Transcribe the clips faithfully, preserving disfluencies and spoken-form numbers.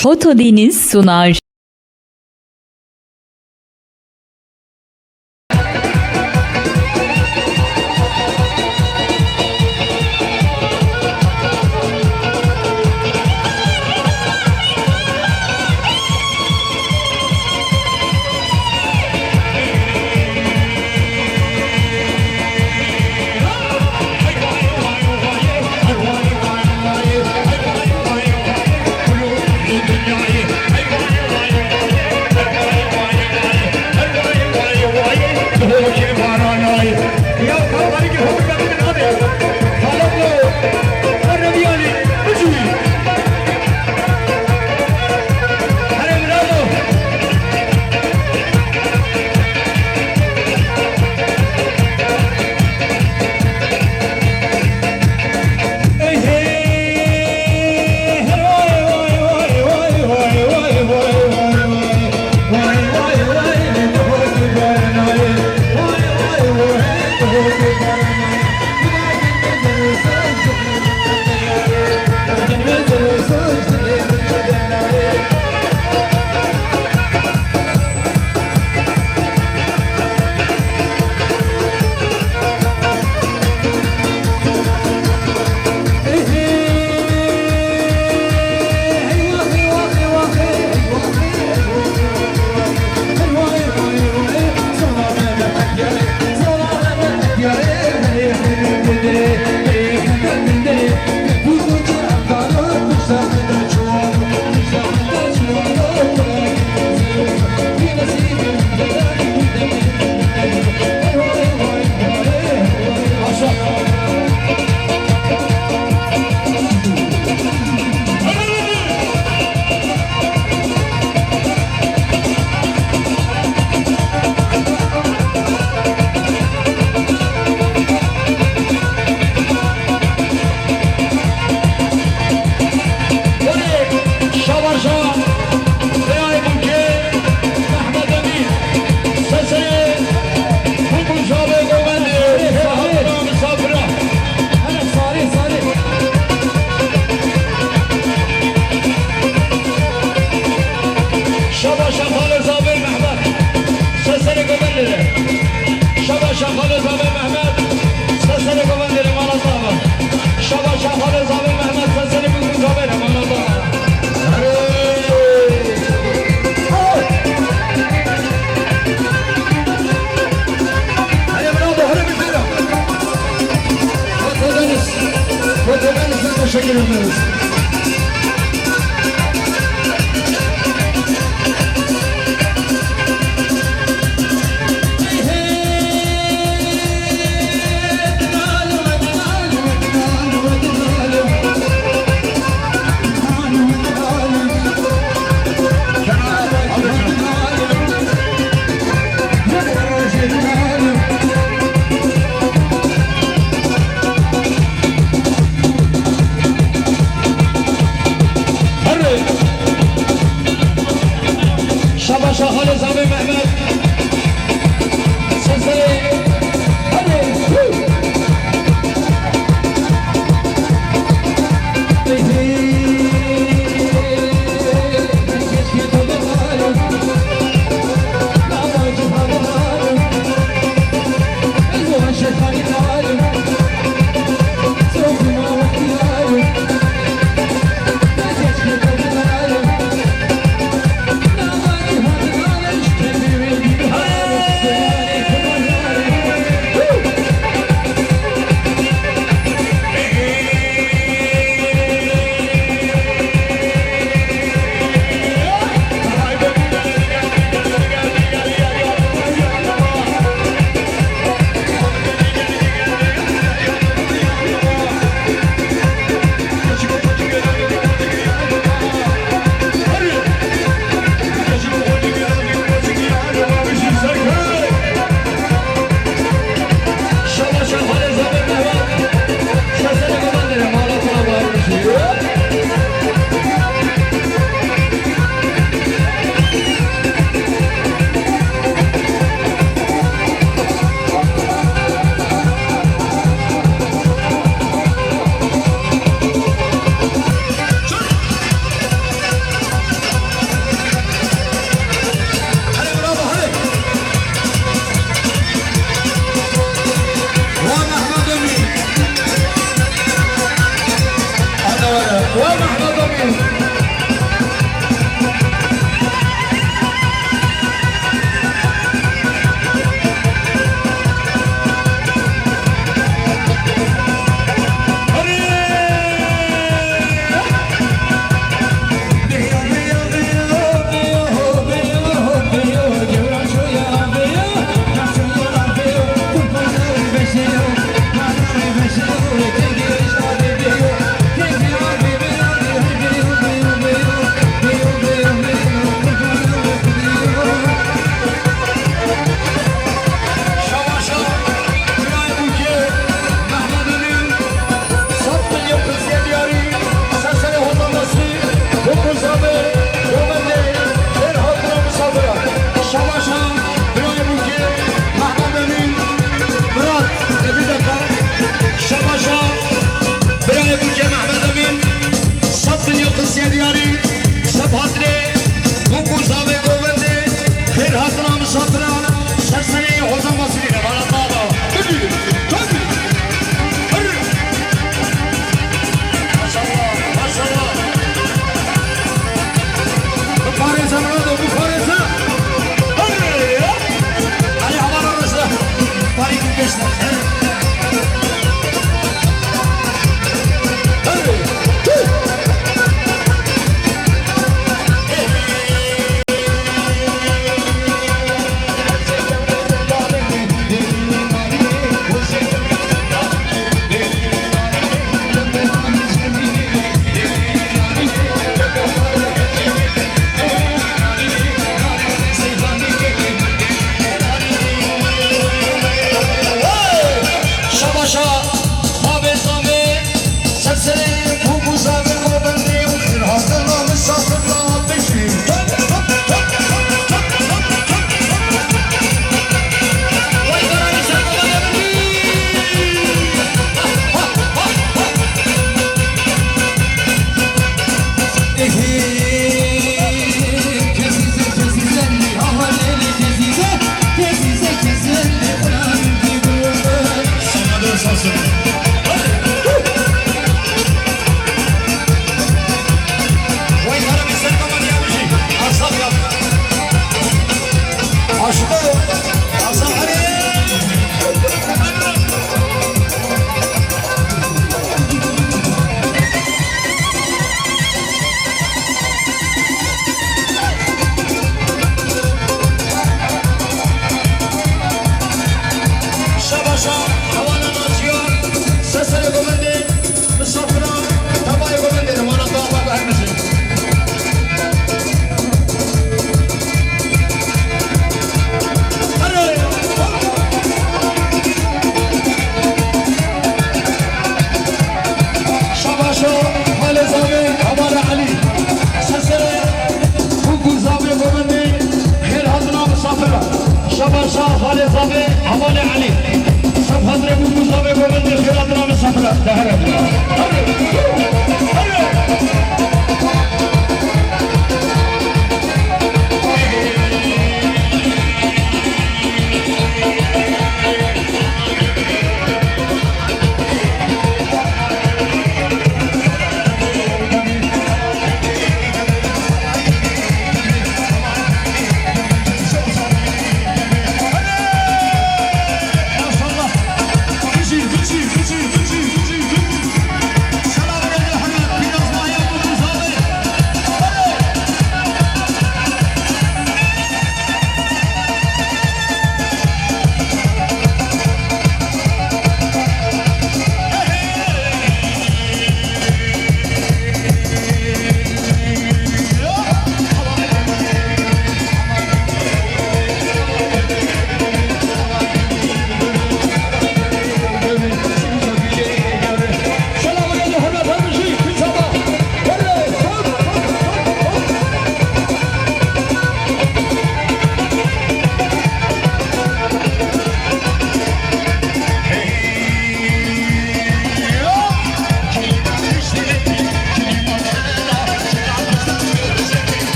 Foto Deniz sunar.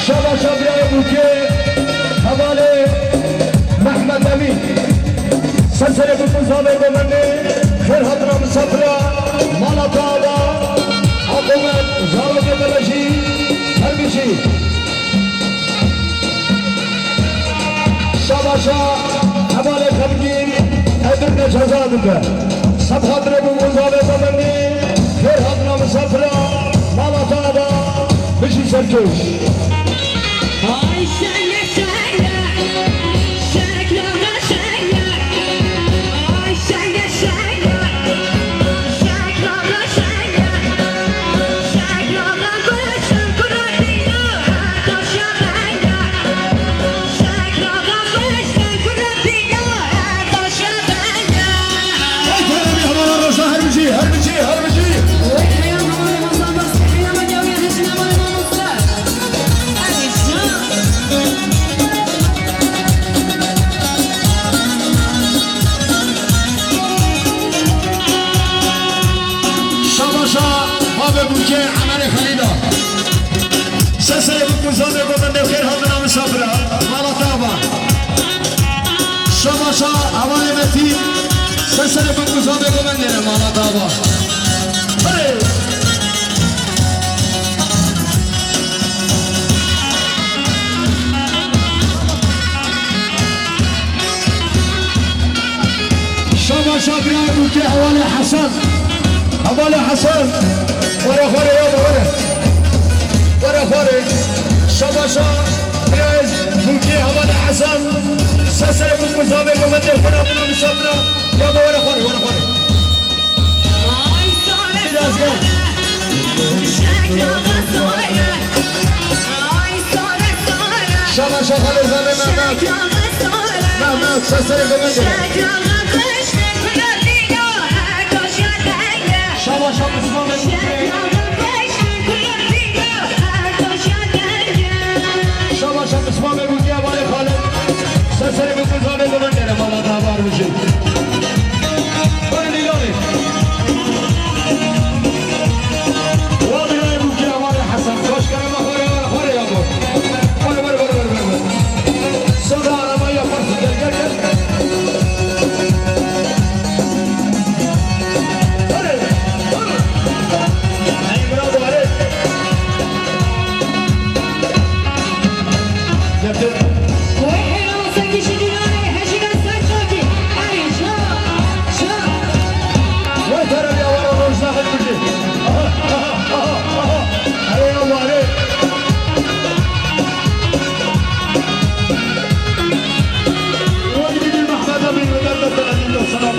Şabaşa birayê Bûkê, hevalê Mehmet Emîn. Ser serê bûk û zavê govendê, xêr hatina misafira, mala te ava, heqûmet, zarokê belejî, her bijî. Şabaşa hevalê xelkî Edirne ceza dike. Sed xatirê bûk û zavê govendê, xêr hatina misafira, mala te ava, bijî serkewt. Ay şenge şenge, şekla da şenge. Ay şenge şenge, şekla da şenge. Şekla da beşin kura dîna, her taşa denge. Şekla da beşin kura dîna, her taşa denge. Ay, para bir havana roşa, her bir şey, her bir şey, her bir şey. Oy, hey, aman, aman, aman, aman, hey, aman, ya, ya, hey, aman, aman, aman. Şabaşa bavê Bûkê Emelê Xelîla. Ser serê bûk û zavê govendê, xêr hatina misafira, mala te ava. Şabaşa hevalê Metîn. Ser serê bûk û zavê govendê re, mala te ava. Hey! Şabaşa birayê Bûkê hevalê Hesen. Hevalê Hesen. Were xwarê ya, were. Were xwarê. Şabaşa birayê Bûkê hevalê Hesen. Ser serê bûk û zavê govendê, xwe re bina misafira. Ya, were xwarê, were xwarê. Biraz gel. Şabaşa xalê zavê Mehmet. Mehmet, sesini gönderin. Şabaşa Müslüman ve Müslüman. Şabaşa Müslüman ve Müslüman, hevalê Xalid. Sesini gönderin, mala te ava, bijî. Hadi Lîlanê. Wadi ya Bûkê, hevalê Hesen. Başkanım, xwarê, xwarê ya bo. Were, were, were, were, were, were. Sonra araba yaparsın. Gel, gel, gel. Hadi, hadi. Hey, bravo, hadi. Getir. Oy, helal olsun kişi dünyanı, heşine sen çok iyi. Hadi, şa, şa. Vay, Terebî, avara rojna xwe kujî. Aha, aha, aha, aha. Erê ya, ware. Wadi gidin Mehmet abi, öder de sana, sana.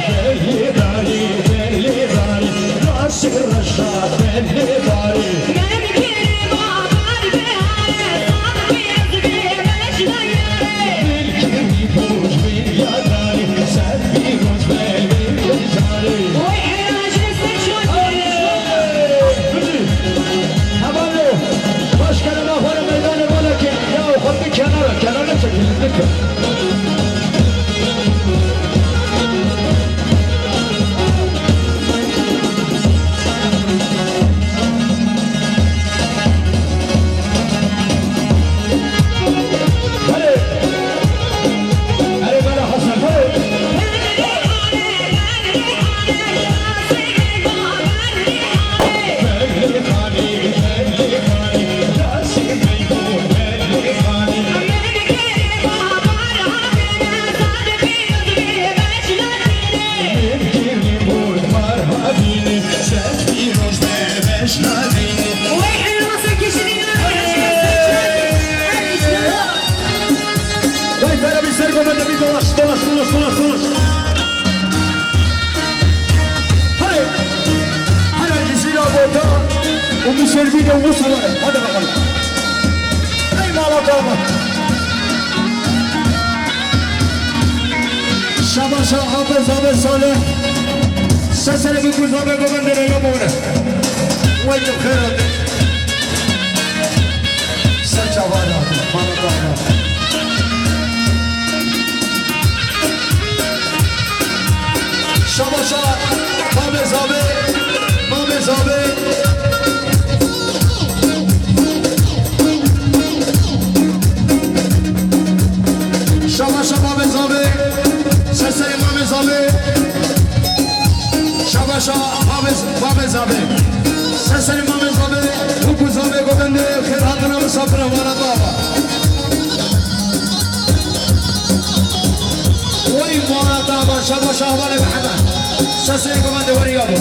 Belli darî, belli darî, nasir reşa belli darî. Min kirî ma bar bihare, sar pîroz bê mejna yarê. Min kirî bûj min ya darî, ser pîroz be min carî. Oy, ey, acil sen çok. Hey! Hevalê, baş kenara xwe re meydanê bale ke, ya xwe bi kenara, kenara çekilin, dikir. Hadi. Hadi, bala Hasan, hadi. Vay, Terebî ser gome de bir dolaş, dolaş, dolaş, dolaş, dolaş. Hadi. Hadi, Cizîra Bota. Û Müselvî de Musa var. Hadi bakalım. Ey mala dama. Şabaşa Hafız Ahmet Salih. Sesini bir kuzma ve govendere ya bore. Vay, çok hayranlı. Ser çavara, mala dama. Şabaşa, Mamê Zavê, Mamê Zavê. Şabaşa Mamê Zavê, ser serê Mamê Zavê. Şabaşa Mamê, Mamê Zavê. Ser serê Mamê Zavê, Bûk û Zavê govendê, xêr hatina misafira, wara baba. Wey wara baba, şabaşa hevalê Mihemed. Ser serê govendê, werî yabo.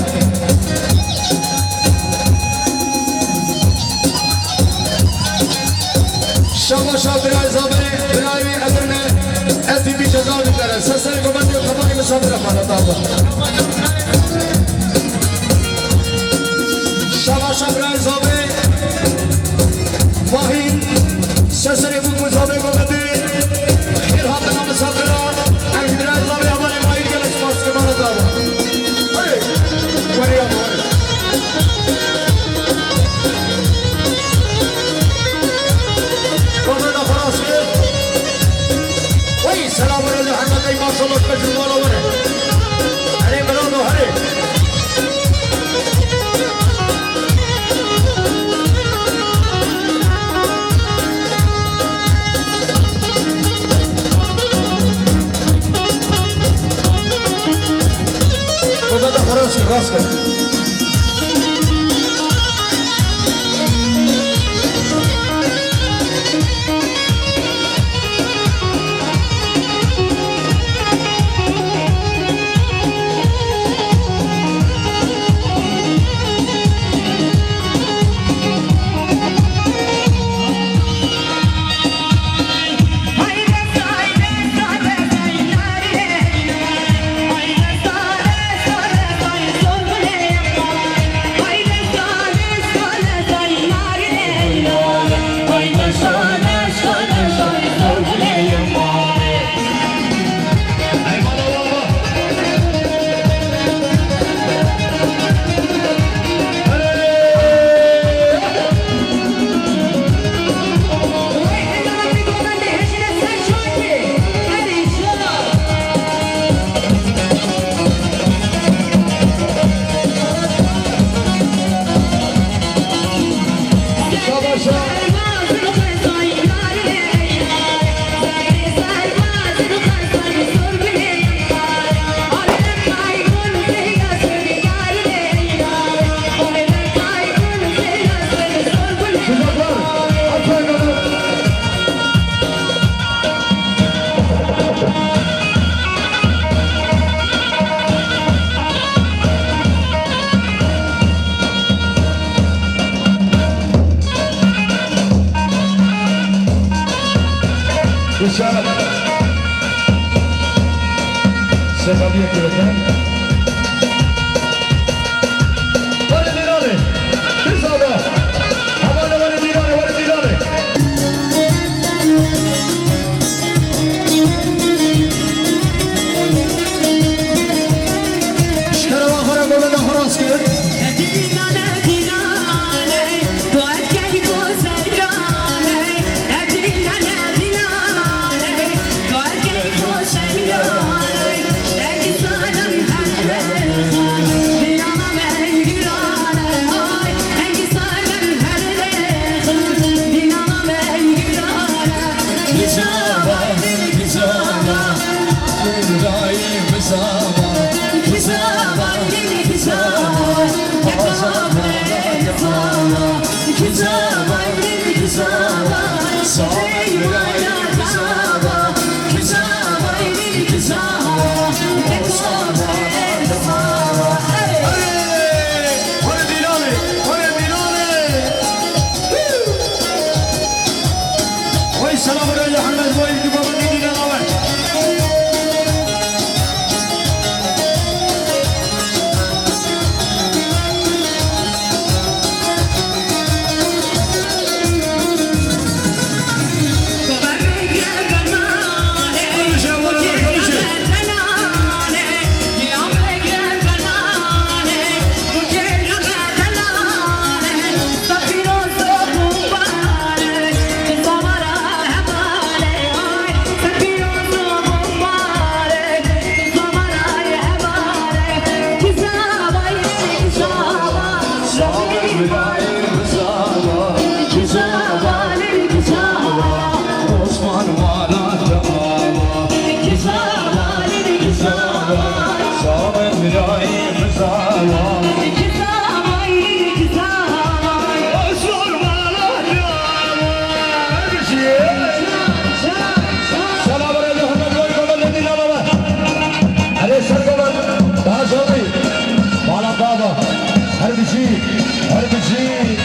Şabaşa birayê Zavê, birayê wî Edirne, F T P ceza dikere. Ser serê govendê, xebanê misafir e, wara baba. Şabaşa birayê Zavê, Mahî, ser serê Bûk û Zavê govendê, xêr hatina misafira, em ji birayê Zavê hevalê Mahî gelek spas dikin, wara baba. Hey, werî yabo, werî. Govenda xwe rast kir. Wey, selam aleykum, Ehmed, ey maşallah, beş numara were. Herê, birado, herê. Govenda xwe rast kir, rast kir. Wisa sefaviye kurete. Were dîranê, bizada. Hevalê were dîranê, were dîranê. Ji kerevan xwe re govenda xwe rast kir. Selam aleyküm, hürmetli komandanım, dinleme. Erê sergovan, daha zor. Mala baba, her bir şey, her bir şey.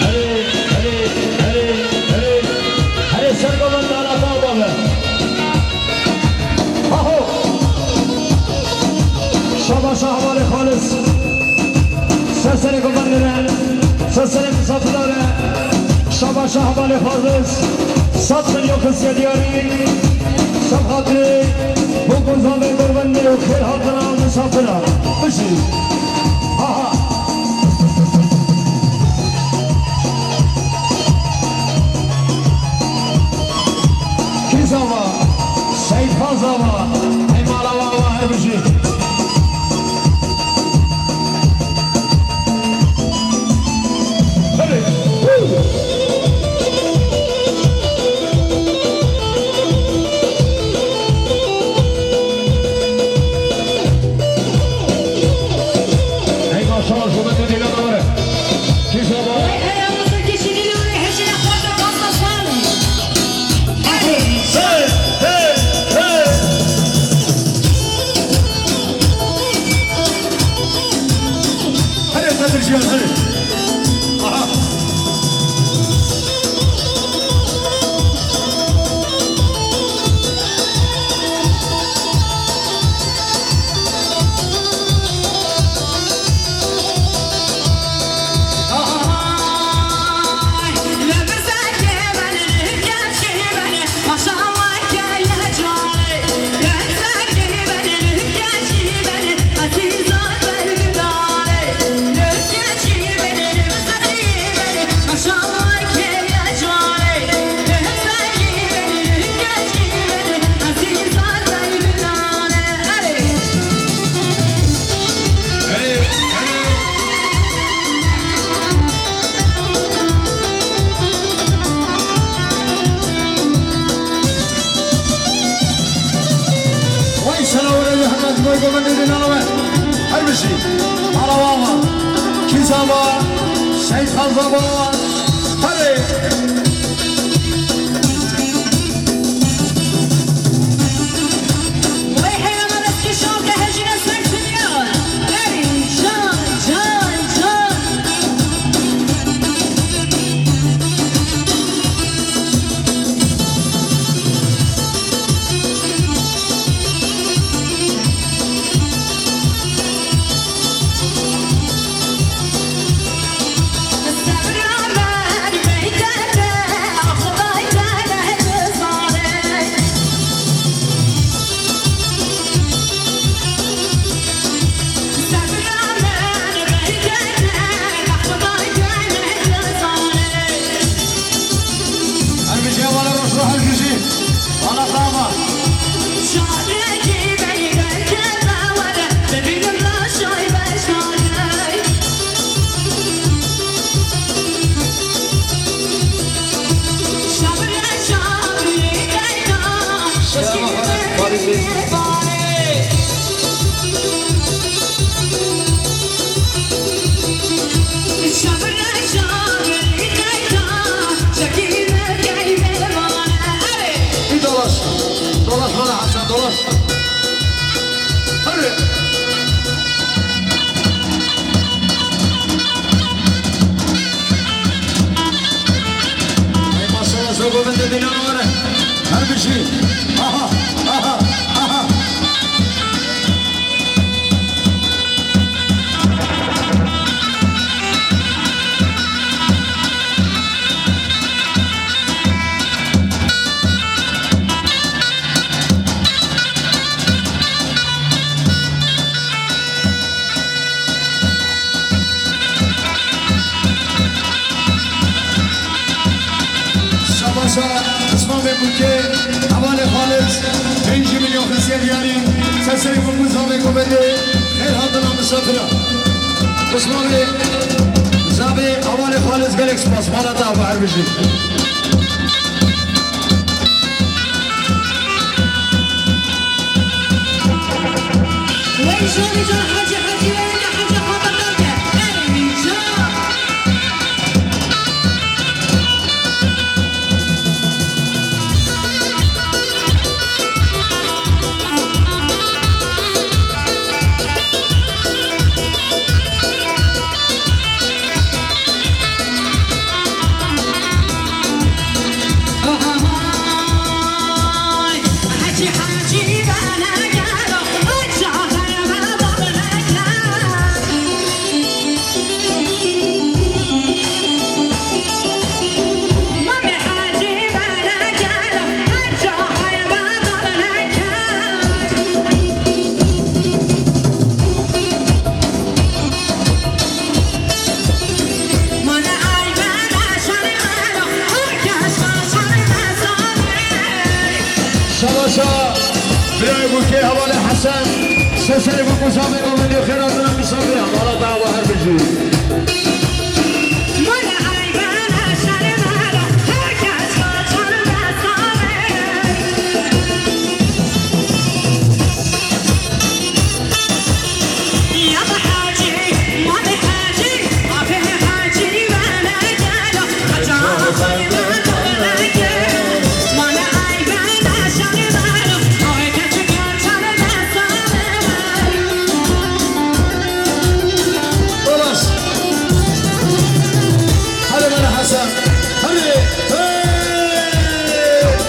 Erê, erê, erê, erê. Erê, sergovan dana baba be. Aho. Şaba şahabale xalis. Seserê govendere. Seserê misafirare. Şaba şahabale xalis. Sat milyon kisiye diyarî. Sab hatırê. Bu gozavê govendê û xêr hatina misafira. Bijî. Aha. Kî zava, Seyîd Xan zava, ey mala wa wa her bijî. Hadi. Ey maşallah, şurada ne deli var. Kî zava. Hey, hey, hey. Hadi Kadir Cihan, hadi. Aha. Vay sana oraya hemen koy govende de nalame. Her bir şey. Araba var. Kizaba. Seyfazaba. Hadi. Ke hevalê Xalis, pêncî milyon xisiye diyarî, seserê ku zavê govendê, xêr hatina misafira. Pismamê zavê hevalê Xalis gelek spas. Mala te ava her bijî. Wey canê can Hecî Hecî, wey Hecî xatirdan ke. Erê can. Şabaşa birayê Bûkê hevalê Hesen, seserê Bûk û zavê govendê xêr hatina misafira. Mala te ava her bijî. Xelas. Hadi bana Hasan. Hadi. Hey!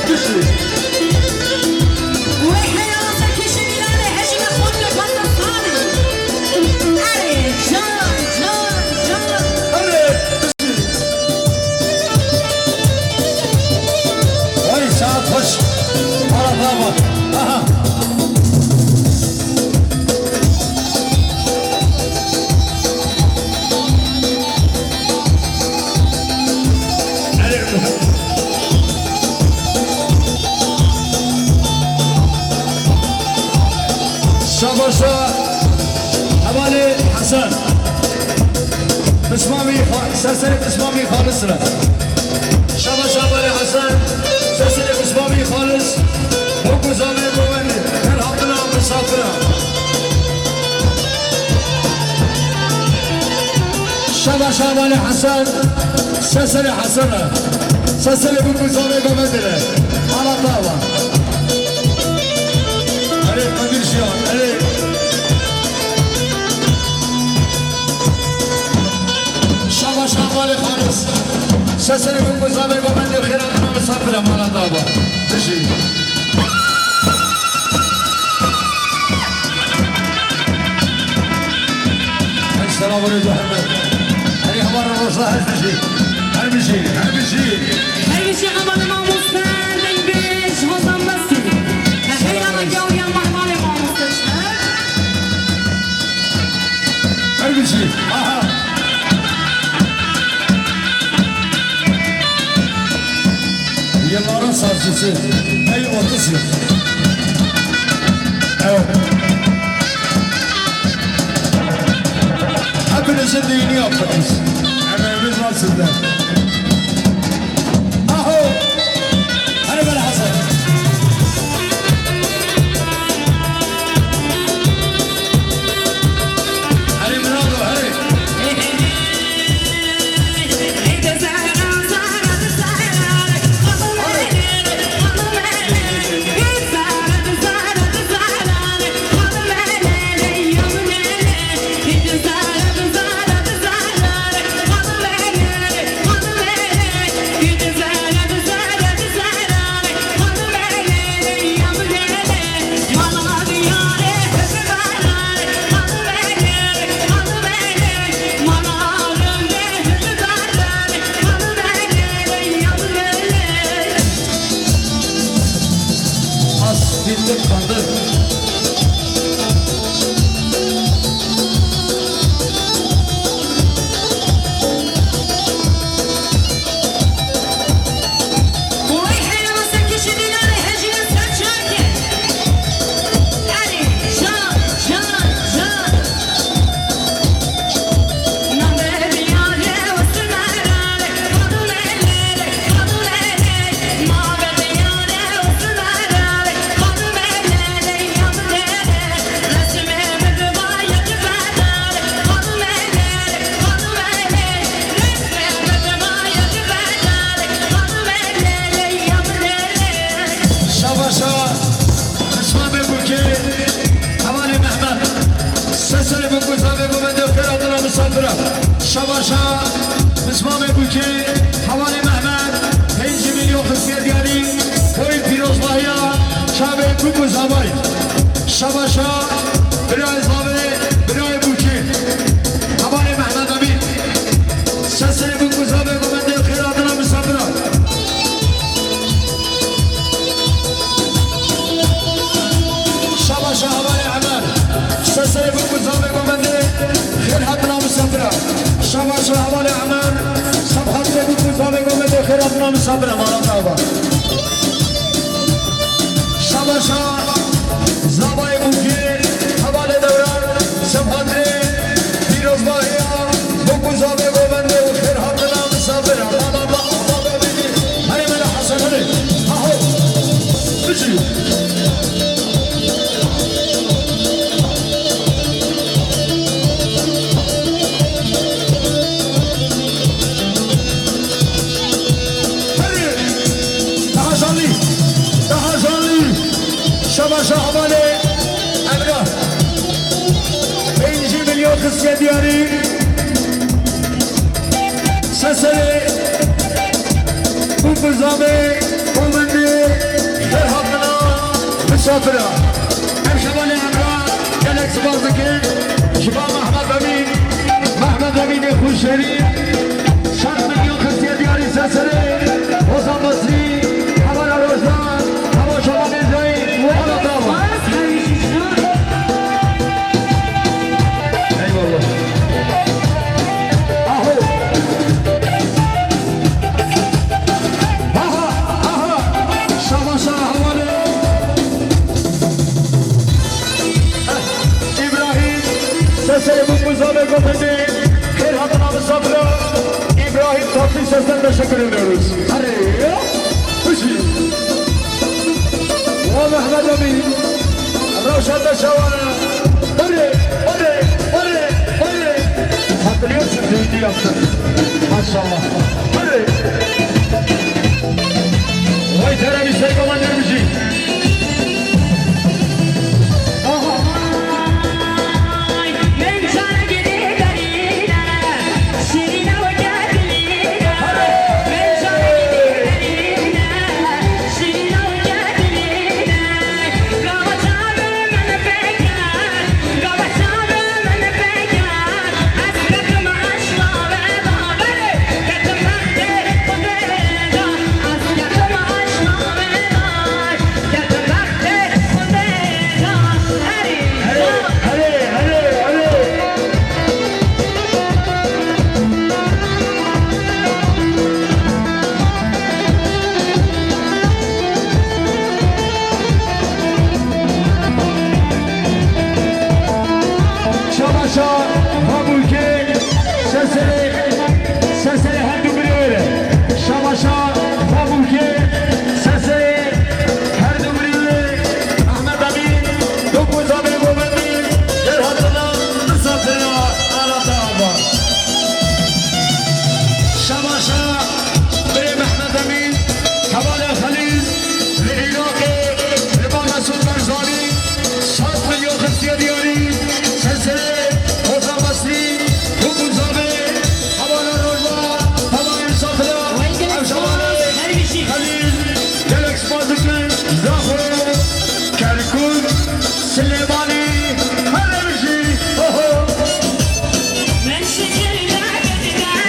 Güçlü. Wey heyala ser kêşê mîranê, hejî me xwend me basta salî. Erê, can, can, can. Erê. Vay, saet xweş. Ara baba. Aha. Şabaşa hevalê Hesen. Pismamî Xa-, seserê pismamî Xalis re. Şabaşa hevalê Hesen, seserê pismamî Xalis. Bûk û zavê govendê, her hatina misafira. Şabaşa hevalê Hesen, seserê Hesen re. Seserê Bûk û zavê govendê re. Mala te ava. Erê Qedîr Jiyan, erê. Şabaşa hevalê Xalis. Seserê Bûk û zavê govendê xêr hatina misafira, mala te ava. Bijî. Hey, selam aleyküm Muhammed. Hey, heval Roza, her bijî. Her bijî, her bijî. Her bijî hevalê mamoste, dengbêj, hozan besî. Hey, selam aleyküm. Hevalê mamoste. Her bijî. Aha. Yılların sazcısı. Hey, otuz yıl. Evet. Hepinizin düğünü yaptık biz. Emeğimiz var sizde. Aho! Hadi böyle hazır. Hadi Murado, hadi. Bûk û zavê govendê xêr hatina misafira. Şabaşa Mismamê Bûkê, hevalê Mehmet, pêncî milyon xisiye diyarî, boyî pîrozbahiya çavê bûk û zavayî. Şabaşa birayê zavê, birayê Bûkê, hevalê Mehmet Emîn. Seserê bûk û zavê govendê xêr hatina misafira. Şabaşa hevalê Emer. Seserê bûk û zavê govendê xêr hatina misafira. Şabaşa hevalê Emer. Seb xatirê bûk û zavê govendê xêr hatina misafira. Mala te ava. Şabaşa zabayê Bûkê, hevalê Dewran, seb xatirê pîrozbahiya bûk û zavê govendê û xêr hatina misafira. Mala te ava bibî. Herê mele Hesen, herê. Aho. Bijî. Herê. Daha canlı. Daha canlı. Şabaşa hevalê Emrah. Pêncî milyon xisiye diyarî. Seserê bûk û zavê govendê xêr hatina misafira. Em hevalê Emrah gelek spas dikin ji ba Mehmet Emîn, Mehmet Emînê Xweşerî. Şeş milyon xisiye diyarî Seserê, Hozan Basrî, hevala Rojda, heval Şaban Êzayî, hevala Dava. Eyvallah. Aho. Aha, aha. Şabaşa hevalê. Eh, Îbrahîm, Seserê bûk û zavê govendê xêr hatina misafira. Îbrahîm Tatlîses'ten teşekkür ediyoruz. Hadi. Bijî. Wa Mehmet Emîn. Rewşa te şawan e. Hadi, hadi, hadi, hadi. Hatırlıyorsun düğünü yaptık. Maşallah. Hadi. Vay, Teremî Seykoman Derbijî. Aha. Şabaşa Babûkê, Seserê, Seserê her du birê were. Şabaşa Babûkê, Seserê her du birê were. Ahmet Emîn, dokuz abi govendî, gel hatırla, misafira, alata ava. Şabaşa birê Mehmet Emîn, hevalê Xelîl, li Iraqê, li ba Mesûd Barzanî, sed milyon xistiye diyarî, Seserê, Hozan Basrî, Hukûzavê, hevala Rojda, hevalê Safira, ev hevalê Xelîl, gelek spas dikin, Zaxo, Kerkûk, Silêmanî, her bijî, ho ho.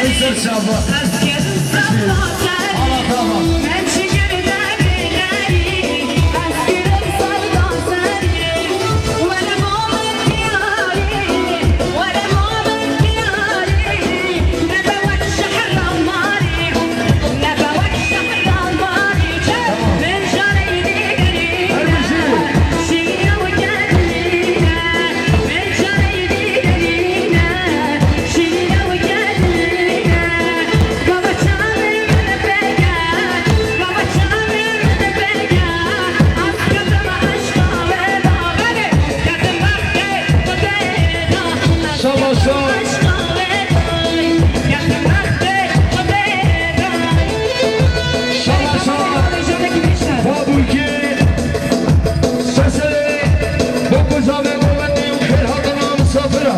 Ey ser çava. Ala tamam. Şabaşa. Şabaşa. Babûkê. Seserê. Dokuz abi govendî û xêr hatina misafira.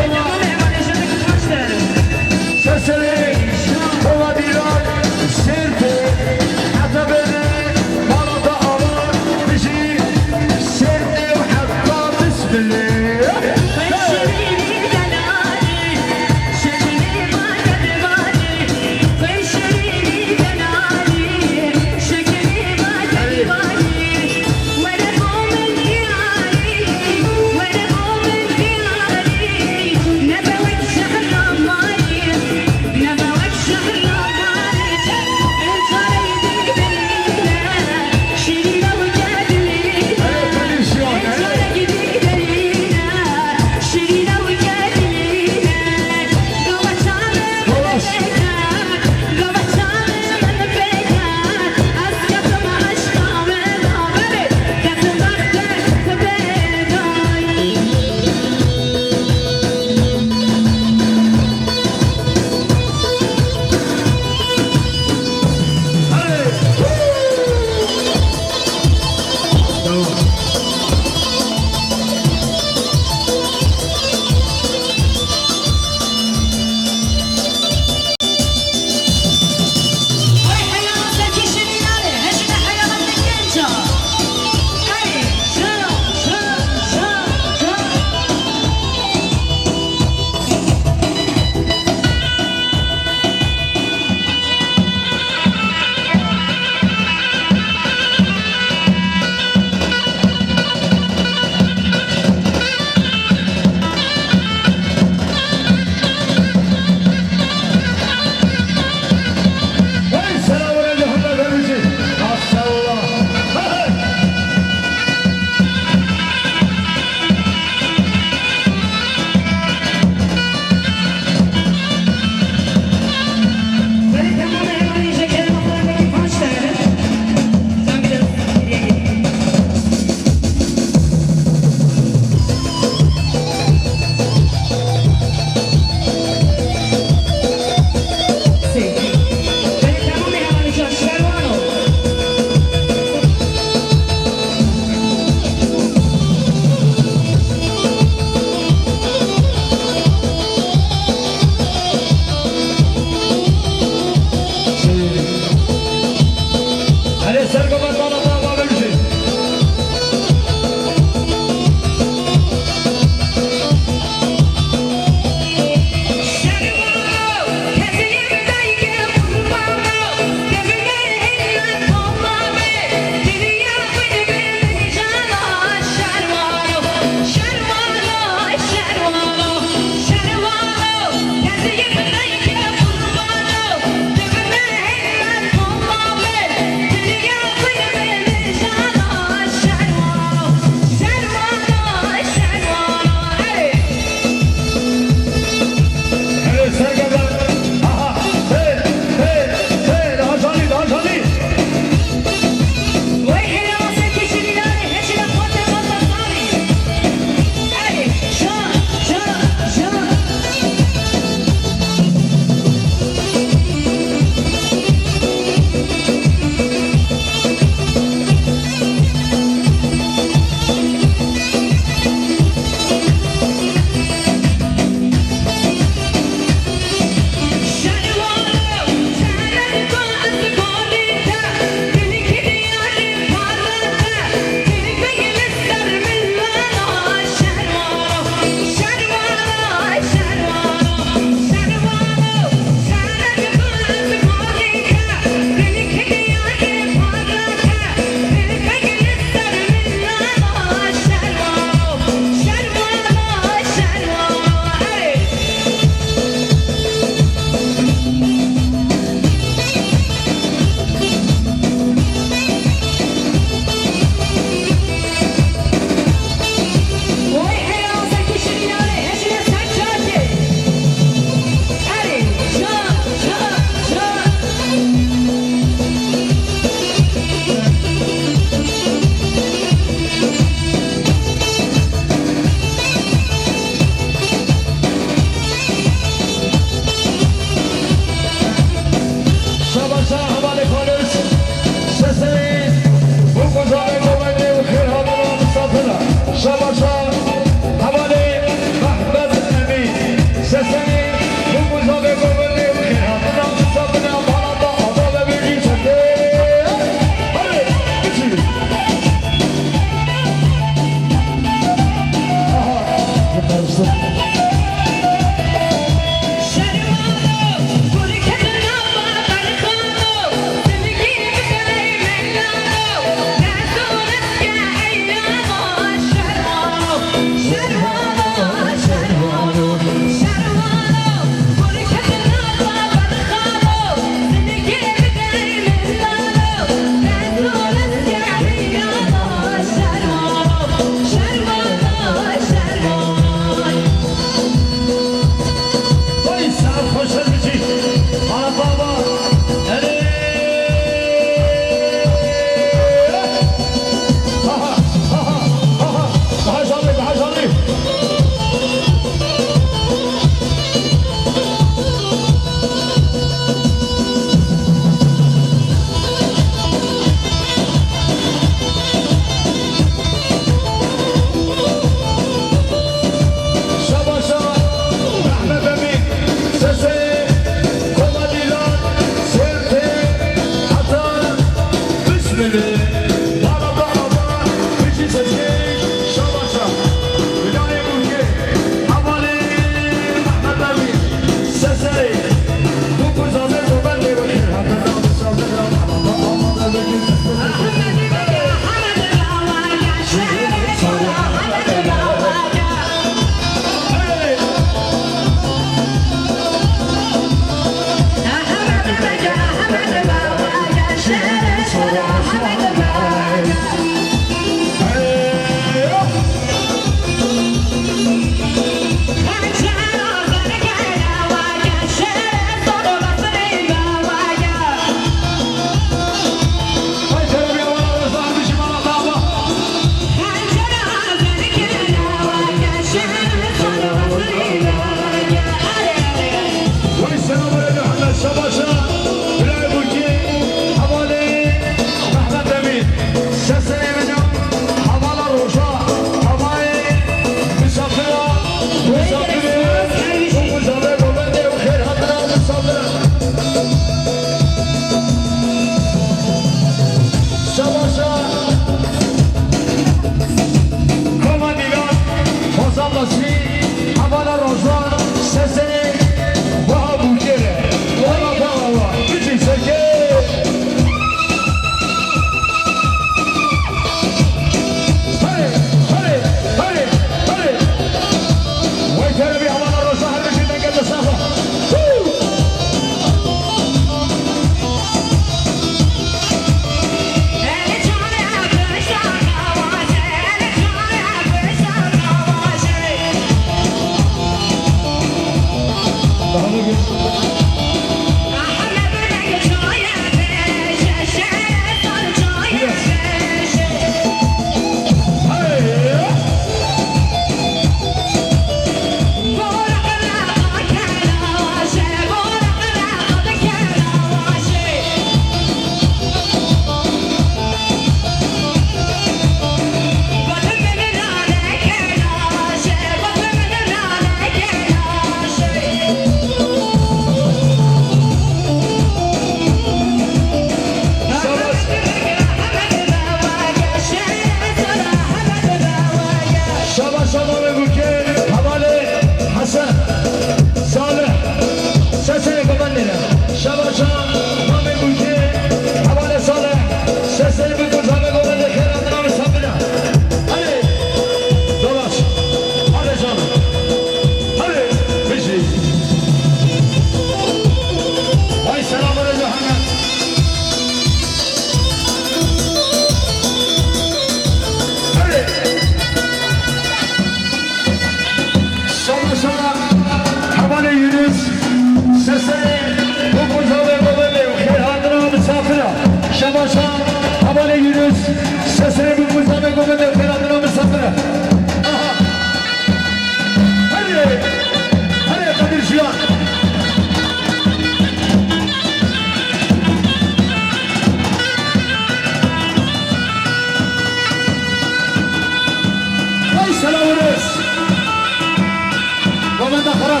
Ay,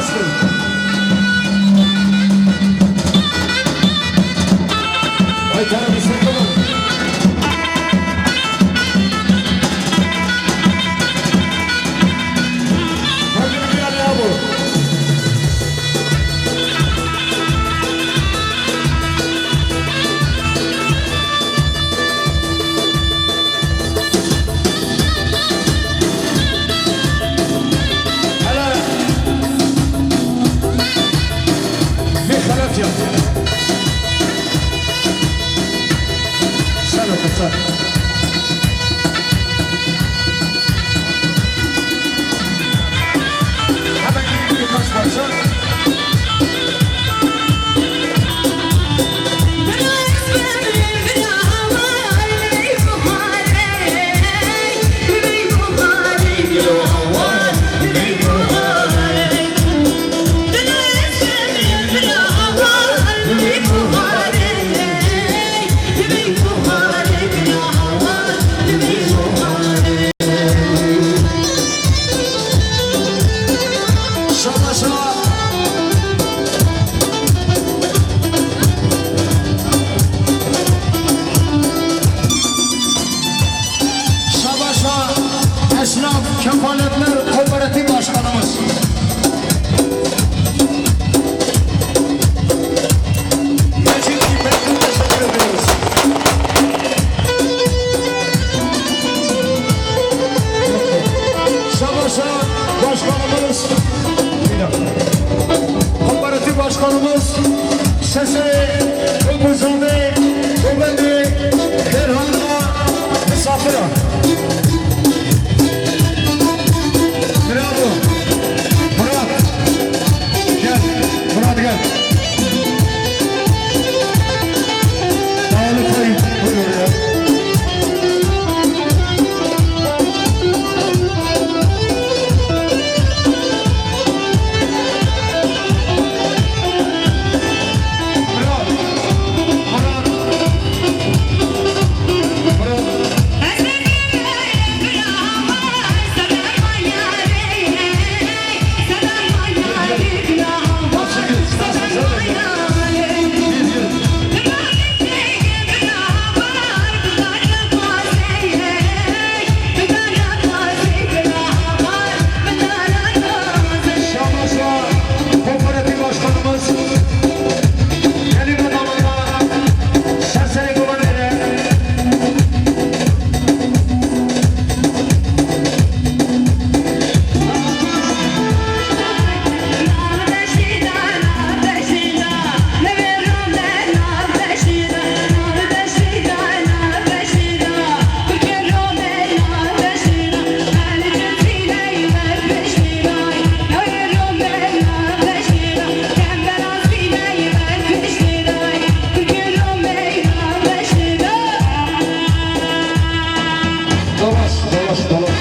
tarafı sıkılın. Hadi bir an ya bu. Hele. Bir xelef yap. Sen otur, sen. Hemen gidip birkaç parça. Şaba şaba. Şaba şaba. Esnaf Kefaletler Kooperatif Başkanımız. Mecit Bey'e teşekkür ediyoruz. Şabaşa Başkanımız, bir dakika. Kooperatif Başkanımız Sese Öbüzade Öbedi Derhan'a misafir. Bravo. Murat. Gel. Murat gel. Dağlı payı buyur ya. Murat. Murat. Murat. Şabaşa Kooperatif Başkanımız Gelin adamında Serseri Kobanere. Dolaş, dolaş, dolaş.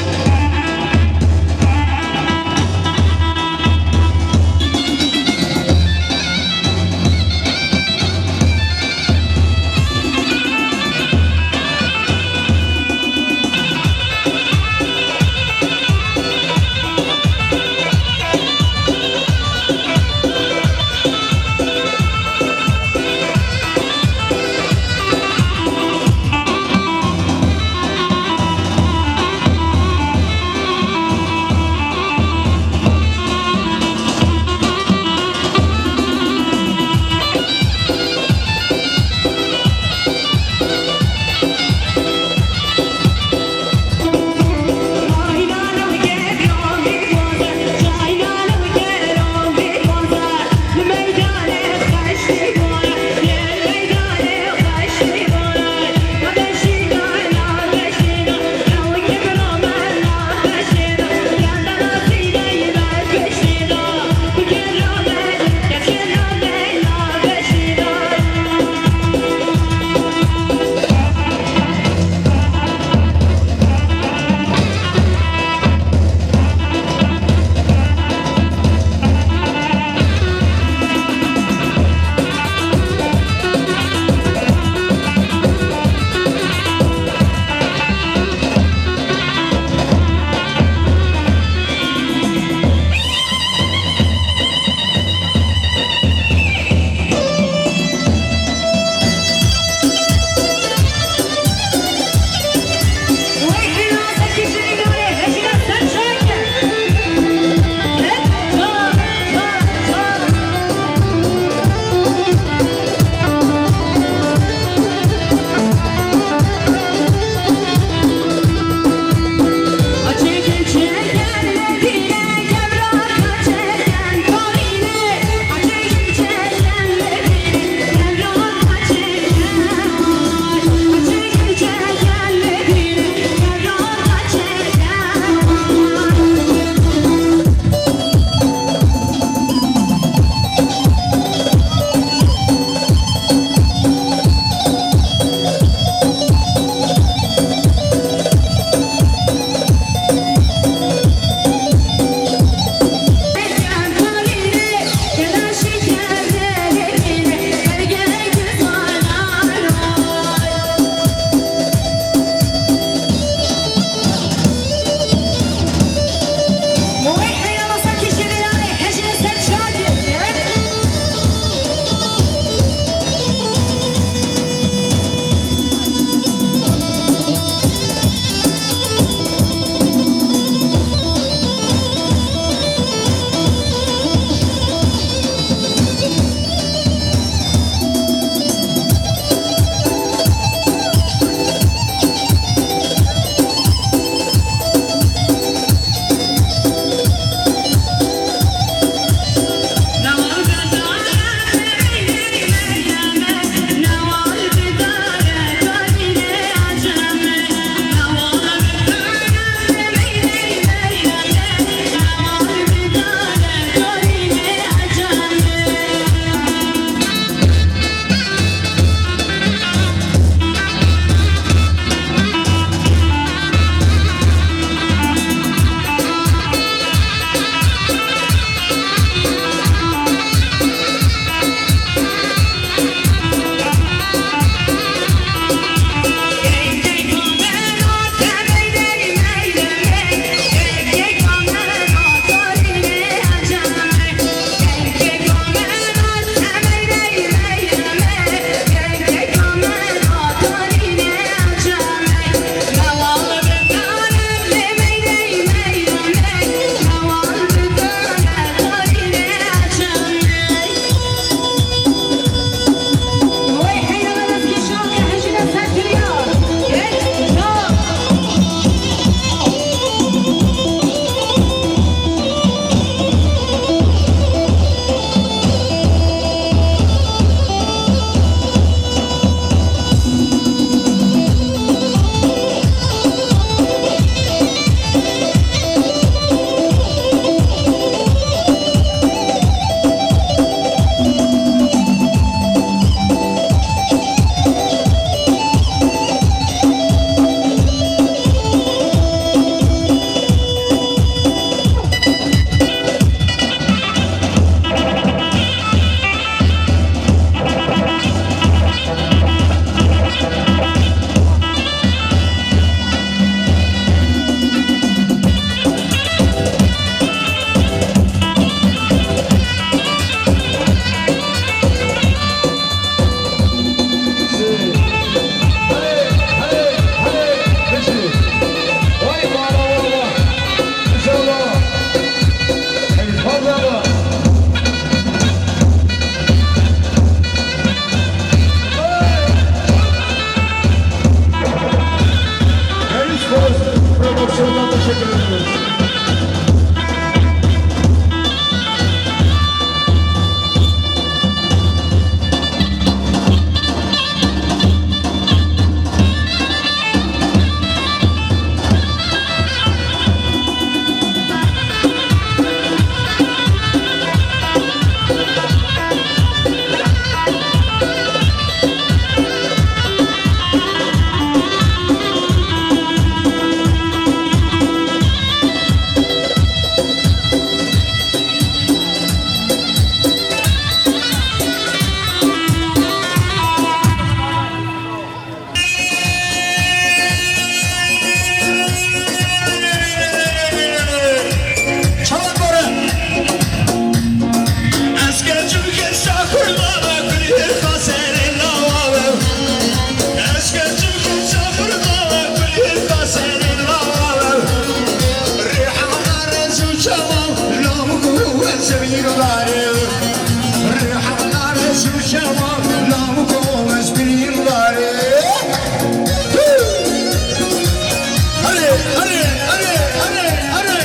Hadi, hadi, hadi, hadi, hadi.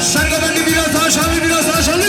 Sergabendî biraz daha şanlı, biraz daha şanlı.